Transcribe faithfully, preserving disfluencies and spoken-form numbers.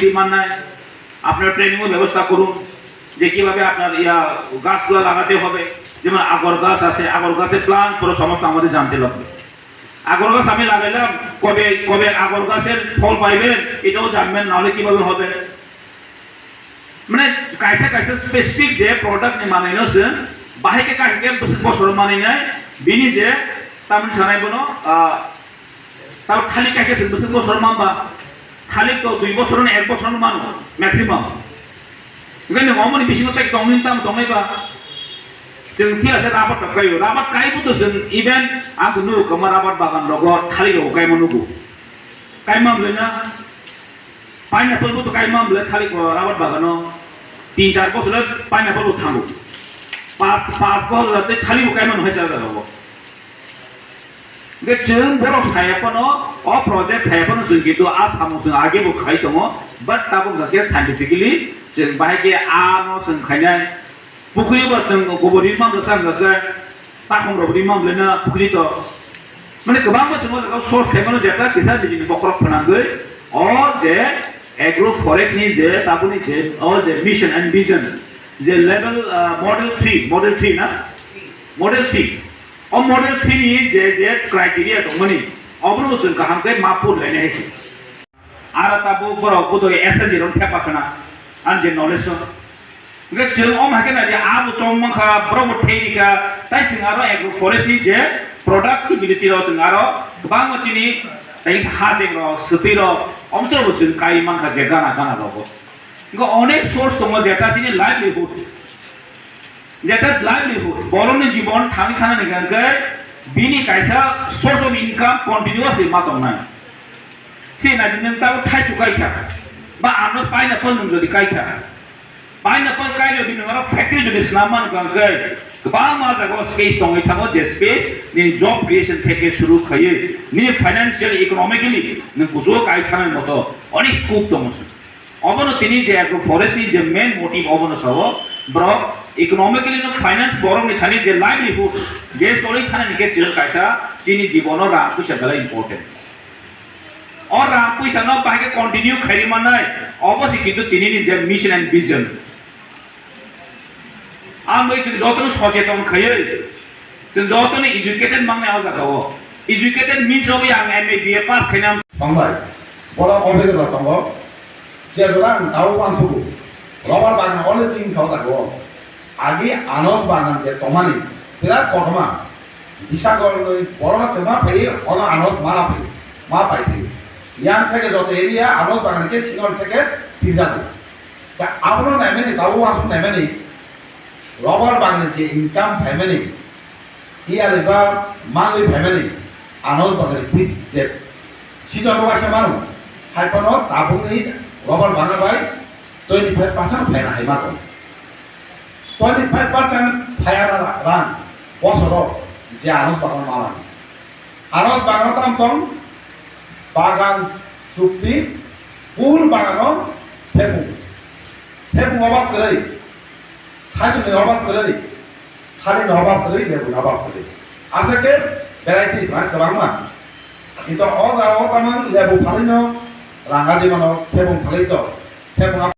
কি মানায়, আপনার ট্রেনিং এর ব্যবস্থা করুন, যে কিভাবে আপনার ইয়া গাছগুলো লাগাতে হবে, যেমন আগর গাছ আছে, আগর গাছের প্ল্যান পুরো সমস্ত আমাদের জানতে লাগবে। আগর গাছ আমি লাগাইলাম, কবে কবে আগর গাছের ফল পাইবেন এটাও জানবেন, নাহলে কিভাবে হবে? মানে, kaisa kaisa specific je product ni manwi no chwng bahai khe kaham khe bwswk bosor manwi nai, bini je tamni sanai bono, ah, tamo thalik kaham khe chwng bwswk bosor man ba, thalik to dui bosor no ek bosor no mano maximum. Hwnkhe nwng omoni bisingo tei tongwi tamo tongnai ba? Chwng phiya se rabar tok kaio, rabar kaibo to chwng even ang to nugo kwma rabar bagan rogo thalik rogo kaima nugo. Kaima wngwi na? Pineapple bo to kaima wngwi thalik bo rabar bagano tin char bosor le pineapple bo thango. Pas pas bosor le thalik bo kaima nw hai char rogo. Hwnkhe chwng borok saya phano, o project saya phano chwng kintu a samung chwng age bo khai tongo, but tabuk hwnkhe scientifically chwng bahai khe ano chwng khainai. Pukhri bo chwng kuburi mam rwchang rwchang, takhum rok ri mam lena pukhri to. Mane kwbangma chwng o jaga source khaimano jeta kisa bijini bokhorok phnangwi, o je agro forest ni je tabuni je, o je mission and vision, je level, ah, model three, model three na? Model three. O model three ni je, je criteria tongmani, obono chwng kaham khe ma pur lainai hai se. Aro tabuk borok bo doi S L G rok thepa khna, ang je knowledge o. Hwnkhe chwng om hai khe nai di, abo chong mankha, borok bo thei rikha, tai chwng aro agro forest ni je productivity rok chwng aro kwbangma chini tai ha jeng rok, swtwi rok, omtwi rok bo chwng kai mankha je gana gana rogo. Hwnkhe onek source tongo jeta chini livelihood. Jeta livelihood, borokni jibon thangwi thanani hwnkhe bini kaisa source of income continuously ma tongnai. Se nai di, nwng tabuk thaichu kai kha, ba ano pineapple nwng jodi kai kha, pineapple kai jodi nwng aro factory jodi swnam man hwnkhe kwbangma jagao space tongwi thango, je space nini job creation theke suru khaiwi nini financial, economically nwng kuchugo kai thanani moto onek scope tongo. Obono tini je agro forest ni je main motive obono sao, borok economically no finance borok ni thani je livelihood je choli thani ni khe chwng kaisa chini jibono rang puisa belai important. O rang puisa no bahai khe continue khairi manai, obo se kintu tini ni je mission and vision. Ang bai chwng jotono socheton khaiwi, chwng jotono educated mangnai o jaga o. Educated means obo ang M A B A pass khaina. Tongbai, borok obe jora tongo. Je jora ang tao uansugo, rubber bagan already wngkha o jaga o. Agi anos bagan je tongmani, birat kotorma. Bisagor ni borok no tongma phai, ono anos ma phai, ma pai phai. Yang theke joto area anos bagan khe sinol theke tijago. Da abono naimani, tabuk uansuk naimani, rubber bagan ni je income phaimani, yearly ba monthly phaimani, ano bagan ni fee je season o waisa mano, hai phano tabuk ni rubber bagan bai twenty five percent phaina hai mano. Twenty five percent phaya na ra-, rang bosoro je ano bagan mala. Ano bagan tam tong, bagan chukti, full bagano thepung. Thepung obak kwrwi, thaichung ni obak kwrwi, thani ni obak kwrwi, lebu ni obak kwrwi. Aswk khe varieties ma kwbangma. Kintu o jaga o tamang lebu phalwi no ranga jemano thepung phalwi to. Thepung